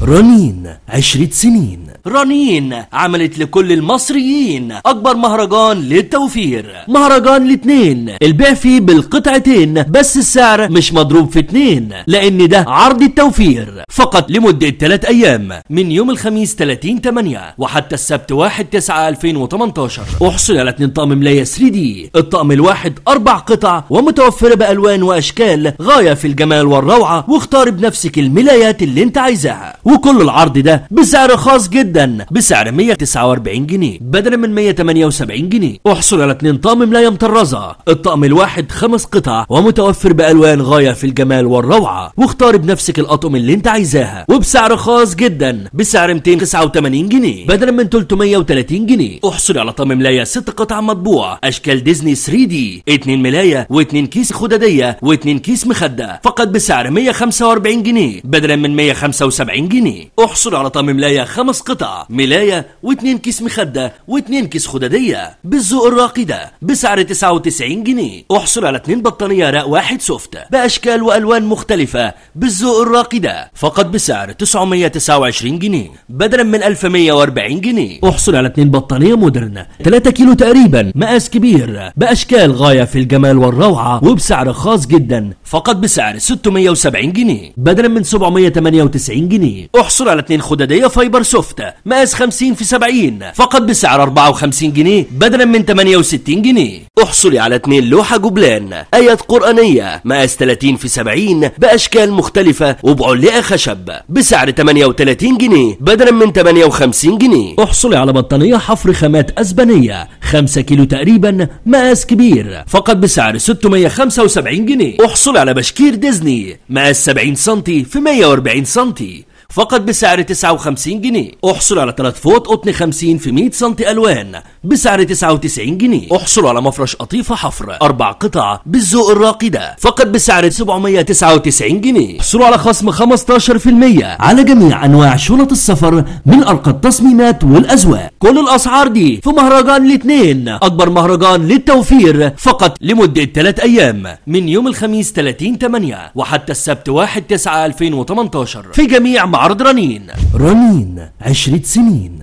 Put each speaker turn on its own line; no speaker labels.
رنين 10 سنين. رنين عملت لكل المصريين أكبر مهرجان للتوفير، مهرجان الاثنين، البيع فيه بالقطعتين بس السعر مش مضروب في 2، لأن ده عرض التوفير فقط لمدة 3 أيام من يوم الخميس 30/8 وحتى السبت 1/9/2018. احصل على 2 طقم ملاية 3D، الطقم الواحد 4 قطع ومتوفرة بألوان وأشكال غاية في الجمال والروعة، واختار بنفسك الملايات اللي انت عايزاها. وكل العرض ده بسعر خاص جدا، بسعر 149 جنيه بدلا من 178 جنيه. احصل على 2 طقم ملاية مطرزة، الطقم الواحد 5 قطع ومتوفر بألوان غاية في الجمال والروعة، واختار بنفسك الأطقم اللي انت عايزاها وبسعر خاص جدا، بسعر 289 جنيه بدلا من 330 جنيه. احصل على طقم ملاية 6 قطع مطبوع أشكال ديزني 3D، 2 ملاية و2 كيس خدادية و2 كيس مخدة فقط بسعر 145 جنيه بدلا من 175 جنيه. احصل على طقم ملاية 5 قطع، ملاية و2 كيس مخدة و2 كيس خدادية بالذوق الراقي ده بسعر 99 جنيه. احصل على 2 بطانية راق 1 soft بأشكال وألوان مختلفة بالذوق الراقي ده فقط بسعر 929 جنيه بدلا من 1140 جنيه. احصل على 2 بطانية modern 3 كيلو تقريبا مقاس كبير بأشكال غاية في الجمال والروعة وبسعر خاص جدا فقط بسعر 670 جنيه بدلا من 798 جنيه. احصل على 2 خدادية fiber soft مقاس 50 في 70 فقط بسعر 54 جنيه بدلا من 68 جنيه. احصلي على 2 لوحة جبلان آيات قرآنية مقاس 30 في 70 بأشكال مختلفة وبعلقة خشب بسعر 38 جنيه بدلا من 58 جنيه. احصلي على بطانية حفر خامات أسبانية 5 كيلو تقريبا مقاس كبير فقط بسعر 675 جنيه. احصلي على بشكير ديزني مقاس 70 سنتي في 140 سنتي فقط بسعر 59 جنيه. احصل على 3 فوط قطن 50 في 100 سنتي الوان بسعر 99 جنيه. احصل على مفرش قطيفة حفر 4 قطع بالذوق الراقي ده فقط بسعر 799 جنيه. احصلوا على خصم 15% على جميع انواع شنط السفر من ارقى التصميمات والاذواق. كل الاسعار دي في مهرجان الاثنين، اكبر مهرجان للتوفير فقط لمدة 3 ايام من يوم الخميس 30/8 وحتى السبت 1/9/2018 في جميع معارض رنين. رنين 10 سنين.